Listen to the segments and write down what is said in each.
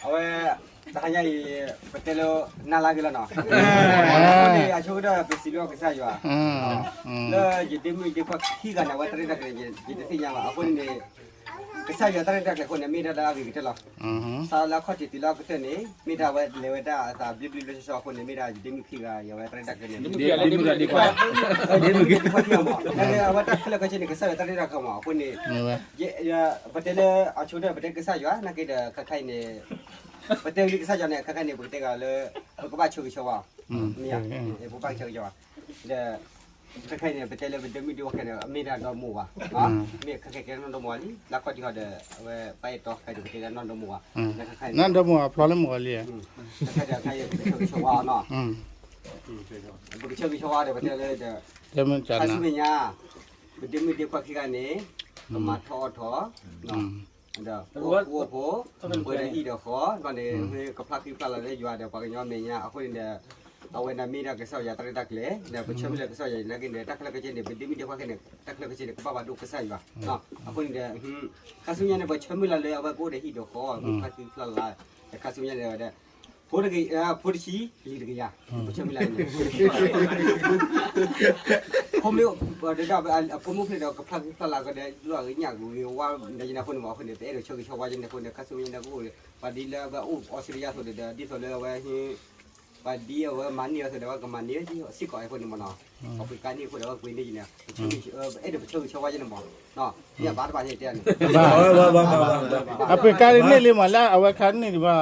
အဝဲ တဟါညါအံၤ ပတဲလၢ နၤလၢက့ၤလီၤနီၤ, အဃိန့ၣ် အဆိကတၢၢ် ပစံးဘျုးကစၢ်ယွၤ လၢယဒ့မုၣ်ဒ့ခွါခံဂၤန့ၣ် အဝဲတၢ်ရဲၣ်တၢ်ကျဲၤန့ၣ် ယတသ့ၣ်ညါဘၣ်. အဃိန့ၣ် ကစၢ်ယွၤတၢ်ရဲၣ်တၢ်ကျဲၤအဃိန့ၣ် မ့ၢ်ဒၣ်လၢအဂ့ၤကတၢၢ်လီၤ. စးလၢအခီၣ်ထံးတုၤလၢအကတၢၢ်န့ၣ် မ့ၢ်ဒၣ်အဝဲလဲၤဝဲဒၣ်အသးဘျ့ဘျ့လၢဆှီဆှီအဃိန့ၣ် မ့ၢ်ဒၣ်ယဒ့မုၣ်ခံဂၤ အဝဲတၢ်ရဲၣ်တၢ်ကျဲၤန့ၣ် ဒ့မုၣ်ခံဂၤ ဒ့မုၣ်ခံဂၤ ဒ့မုၣ်ခံဂၤ အဝဲတၢ်ခဲလၢာ်ခဲဆ့န့ၣ် ကစၢ်ယွၤတၢ်ရဲၣ်တၢ်ကျဲၤမး အဃိန့ၣ် ပတဲလၢအဆိကတၢၢ် ပတဲကစၢ်ယွၤ နာ်က့ဒီး ခါခါအံၤန့ၣ် ပတဲဝံၤလံကစၢ်ယွၤန့ၣ် ခါခါအံၤန့ၣ် ပကတဲဂၤလၢ ပကဘၣ်ဆၢဂ့ၤဆၢဝါအီၤ မ့ၢ်ဧါ, ပကဘၣ်ဆၢဂ့ၤဆၢဝါ ဒီး ခါခါအံၤန့ၣ် ပတဲလၢပဒ့မုၣ်ဒ့ခွါခဲန့ၣ် အမ့ၢ်ဒၣ်ဒီမါဝၤ မ့ၢ်ခါခါကဲနီၢ်ဒီမါဝၤလံ လၢခီၣ်ထံးဃီဒီး အဝဲပၢ်အဲၣ်တီခါဒီး ပတဲလၢနီၢ်ဒီမါဝၤ နီၢ်ဒီမါဝၤဖျီလၢမါဝၤလံ, ခါခါအံၤ ပဆၢဂ့ၤဆၢဝါအီၤနီၤ, ပကဆၢဂ့ၤဆၢဝါဒီး ပတဲလၢဒီး ခါဆူမဲာ်ညါ ပဒ့မုၣ်ဒ့ခွါခံဂၤန့ၣ် ကမၤထီၣ်အီၣ်ထီၣ် ဒီး အိၣ်ဃူအိၣ်ဖိး ပှဲၤဒီးဟံၣ်ဒီးဃီ ဘျီန့ၣ် ကဖျါဃံဖျါလၤလၢယွၤဒီးပှၤကညီမဲာ်ညါ အဃိန့ၣ်ဒီး အဝဲန့ၣ်မ့ၢ်ဒၣ်ကစၢ်ယွၤတၢ်ရဲၣ်တၢ်ကျဲၤ ဒီးပဆၢမုၢ်လၢ်ကစၢ်ယွၤနာ်က့န့ၣ် တၢ်ခဲလၢာ်ခဲဆ့န့ၣ် ပဒ့မုၣ်ဒ့ခွါခဲန့ၣ် တၢ်ခဲလၢာ်ခဲဆ့န့ၣ် ကဘၣ်ပာ်ဒိၣ်ကစၢ်ယွၤ အဃိန့ၣ်ဒီး ခါဆူညါန့ၣ် ပဆၢမုၢ်လၢ်လၢအဝဲကအိၣ်ဒီးဟံၣ်ဒီးဃီ ဖျါဃံဖျါလၤ ခါဆူညါန့ၣ်ဝဲဒီး ဖိတဂ့ၤ ဖိတဆံ လံၤတကယၤ ပဆၢမုၢ်လၢ်န့ၣ် ဖိမ့ၢ် ဒ် အဖိမုၣ်ဖျဲၣ်ဒီး ကဖျါဃံဖျါလၤကဒီး လီၢ်ကညၣ်ကဂ့ၤဝါ ဒ်ယနၤအဃိန့ၣ်မး အဃိန့ၣ် ပအဲၣ်ဒိးဆၢဂ့ၤဆၢဝါယနၤအဃိန့ၣ် ခါဆူညါန့ၣ်ကအိၣ်ဒီး ပှၤဒ်လၢအဝဲအိၣ်အီစထြ့လယါအသိးဒီး ဒ်သိးလၢအဝဲ ပှၤဒ်အဝဲမၤန့ၢ်အီၤအသိးဒီး အဝဲကမၤန့ၢ်စ့ၢ်ကီးအဃိန့ၣ်မးနီၤ ပှၤပှ့ၤကါန့ၢ်အဃိဒီး အဝဲပှ့ၤန့ၢ်ယနၤ အဲၣ်ဒိးပဆၢဂ့ၤဆၢဝါယနၤမး မ့ၢ်အဘၣ်တဘၣ်န့ၣ်တဲန့ၣ် အပှ့ၤကါန့ၢ်လံမး လၢအဝဲခါန့ၢ်ဒံးဘၣ်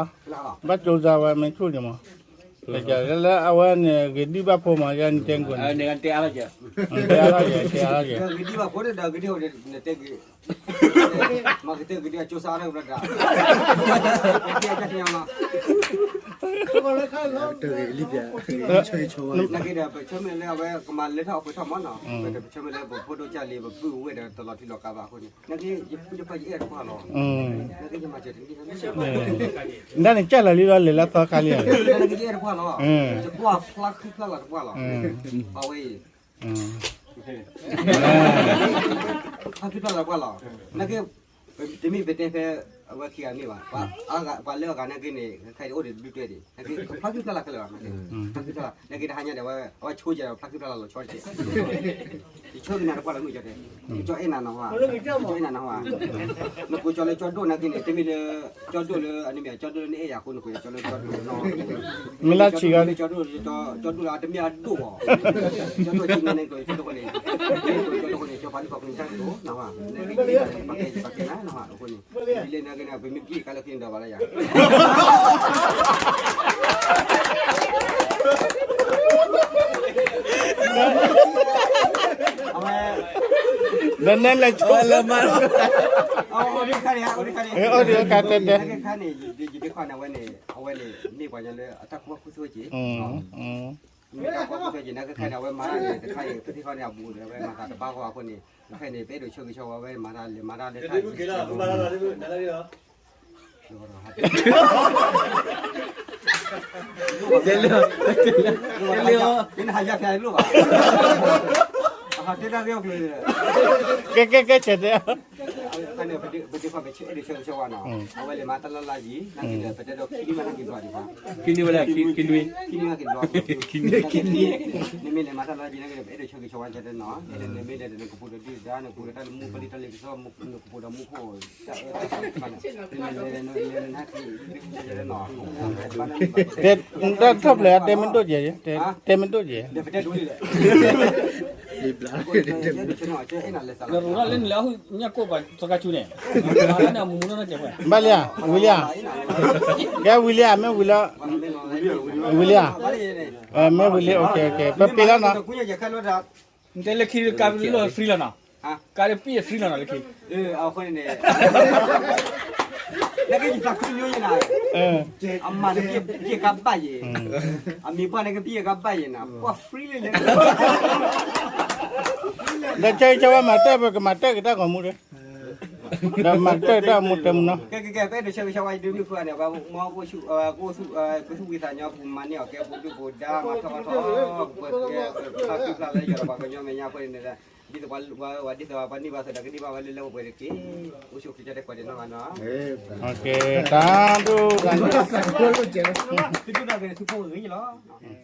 ဘၣ်ကၠိစါဝဲမ့ၢ်ဆူၣ်ဒံးမး လၢအဝဲန့ၣ် ဂ့ၤဒံးဘၣ်ဖိမး ယၤနတဲကွၢ်န့ၣ် တဲအါထီၣ်က့ၤ တဲအါထီၣ်က့ၤ ဂ့ၤဒံးဘၣ်ဖိဒီး ဂ့ၤဒံးဘၣ်ဖိဒီး နတဲဂ့ၤ မၤကတၢၢ်ဂ့ၤဒံးဘၣ်ကၠိစါအါထီၣ်ကဘျီတၢ် ကဲကဲကဲလီၤ နာ်က့ဒီး ပဆၢမုၢ်လၢ်လၢအဝဲကမၤလၢထီၣ်အပှဲၤထီၣ်မးနီၤ ပဆၢမုၢ်လၢ်လၢပဖိဒိၣ်ကၢ်လံ ပပုၢ်ဝဲၢ်ဒီးတလီၤထံလီၤကးဘၣ်အဃိန့ၣ် နာ်က့ယပုၢ်ယခွါယအဲၣ်တကွၢ်လီၤ နာ်က့ယမၤစၢၤတန့ၢ် နတၢ်န့ၣ်ကၢ်လီၤလံလီၤလဲၤလၢသီခါလံ နာ်က့ယအဲၣ်တကွၢ်လီၤ ယကွၢ်ဖျါခုဖျါလၤတကွၢ်လီၤ ပဝဲအံၤ ဖျါခုဖျါလၤတကွၢ်လီၤ နာ်က့ တမ့ၢ်ပတဲဖဲ အဝဲခံဂၤမ့ၢ်ဘၣ် ပှၤလၢအဂၤနာ်က့န့ၣ် ခဲအံၤအိၣ်ဒီးဒုၣ်တွဲၣ်ဒံး နာ်က့ဖျါခုဖျါလၤခဲလၢာ်ဘၣ် ဖျါခုဖျါလၤ နာ်က့တဟါညါဒီး အဝဲဆိကဲဒီးဖျါခုဖျါလၤလီၤဆီတက့ၢ် ယဆၢက့ၤနၤတကွၢ်လီၤမုၢ်ကၠီတဲ ကၠီအဲၣ်နၤနီၤဟါ ကၠီအဲၣ်နၤနီၤဟါ နကိးကၠီလၢကၠီဒိၣ်နာ်က့န့ၣ် တမ့ၢ်လၢ ကၠီဒိၣ်လၢအနမ့ၢ်ကၠီဒိၣ်လၢနအဲၣ်ယၤအဃိ နကိးကၠီလၢကၠီဒိၣ်နီၤ မ့ၢ်လၢဆံးဂၤ ကၠီဒိၣ်လၢတမ့ၢ်အဒိၣ်ဘၣ် ကၠီဒိၣ်ဆံးဂၤန့ၣ် ကၠီဒိၣ်န့ၣ် ကၠီဒိၣ်န့ၣ် ကၠီပာ်ဒိၣ်ပာ်က့ၤနၤတၢ်ကတိၤနီၤဟါ နက့ပာ်က့ၤနၤနီၤဟါ အဃိန့ၣ် ဒ်လဲၣ်နက့န့ၣ် ပမ့ၢ်က့ၤကါလၢခံန့ၣ်ဒီးဘၣ်လၢယၤ အဝဲ ဒီးနဲလဲၤဆိလၢမါ အဝဲအိၣ်ဒံးခါန့ၣ် အိၣ်ဒံးခါန့ၣ် အိၣ်ဒံးခါတဲတဲ နက့ခါန့ၣ် ယဒ့ခွါန့ၣ် အဝဲန့ၣ် အဝဲန့ၣ် မ့ၢ်ပှၤညီလၢအတၢ်ကူၣ်ဘၣ်ကူၣ်သ့က့ၤ မ့ၢ်တၢ်ကူၣ်ဘၣ်ကူၣ်သ့က့ၤ နက့ခါန့ၣ် အဝဲမၤတၢ်န့ၣ် တခါအံၤ ပသ့ၣ်ခီန့ၣ် အဘူးဒီး အဝဲမၤသးတဘၣ်ဃီအဃိန့ၣ် နခါန့ၣ် ပအဲၣ်ဒိးဆၢဂ့ၤဆၢဝါဝဲ မၤတၢ်လဲၤမၤတၢ်လၢတၢ်အံၤ တဲလၢ တဲလၢ မ့ၢ်နဟးယါဖျါလိၣ်ဘၣ် အဟးတဲတၢ်ဂ့ၢ်အီၣ်ကျိၤ ကဲကဲကဲဆဲးတဲ ခါန့ၣ် ပဒ့ခွါပအဲၣ်ဒိးဆၢဂ့ၤဆၢဝါနီၤ အဝဲလဲၤမၤတၢ်လၢ်လၢ်ယံၤ နာ်က့ဒီး ပတဲဒီးခံနွံမးနာ်က့ဘျီဒံးဘၣ် ခံနွံဝဲဒၣ် ခံနွံ ခံနွံ နမ့ၢ်လဲၤမၤတၢ်လၢ်လၢ်ယံၤနာ်က့ဒီး ပအဲၣ်ဒိးဆၢဂ့ၤဆၢဝါကတဲနီၤ အဲၣ်ဒိးနမ့ၢ်လဲၤဒီး နကပူၤဒီးဒုၣ်ဒါ နကပူၤဒီးတၢ်လၢမူပလံတၢ်လၢကစီၣ် နကပူၤဒီးမူခိၣ် တၢ်အၢတၢ်သီတဖၣ်န့ၣ် တဲ တၢ်ထီၣ်ဖျဲးတဲမ့ၢ်ဒိၣ်ကဲၤ တဲမ့ၢ်ဒိၣ်ကဲၤ ဘၣ်လံဧါ ဝံၤလံဧါ မ့ၢ်ဝံၤလံ ဝံၤလံဧါ မ့ၢ်ဝံၤလံ ပပ့ၤလီၤနီၤ နတဲလၢခံကါလီၤ free လီၤနီၤ ကါလၢပံၣ် free လီၤနီၤလၢခံ အဃိန့ၣ် လၢကယသးခုညိယနၤ အမၤလၢပံၣ်ကါဘၣ်ယဲၢ် အမံၤပှၢ်လၢကပံၣ်ကါဘၣ်ယဲၢ်နၤ ပှၤ free လံလၢ ဒီးဆၢဂ့ၤဆၢဝါမၤတၢ် ပကမၤတၢ်က့ၤတၢ်ဂီၤမူဒီး ဒီးမၤတၢ်က့ၤတၢ်မူတဲမူနီၤ ကဲကဲကဲ ပအဲၣ်ဒိးဆၢဂ့ၤဆၢဝါယဒုးမုၣ်ဖုဂၤန့ၣ် ပှၤမီၤ ကသူၣ်ဝံသးညီ ပူၤမၤန့ၢ်အီၤကဲ ပူၤဒုၣ်ပူၤဒါ မၤထီၣ်ထီၣ် ပှၤကဲ ဖျါခုဖျါလၢယွၤဒီးပှၤကညီမဲာ်ညါအဃိန့ၣ် ဒ်သိးပှၤဒ်သိးပှၤန့ၢ်ဘၣ်သးဒီးကန့ၢ်ဘၣ်ဝဲလၢလၢပှဲၤပှဲၤတက့ၢ်. အိၣ်ဆူၣ်အိၣ်ချ့ကတၢၢ်တက့ၢ်နီၢ်နီၢ်. တၢ်ဒိၣ်တၢ်လၢ သုကိၣ်တၢ်ဂ့ၤသုဖိဂ့ၤလီၤ.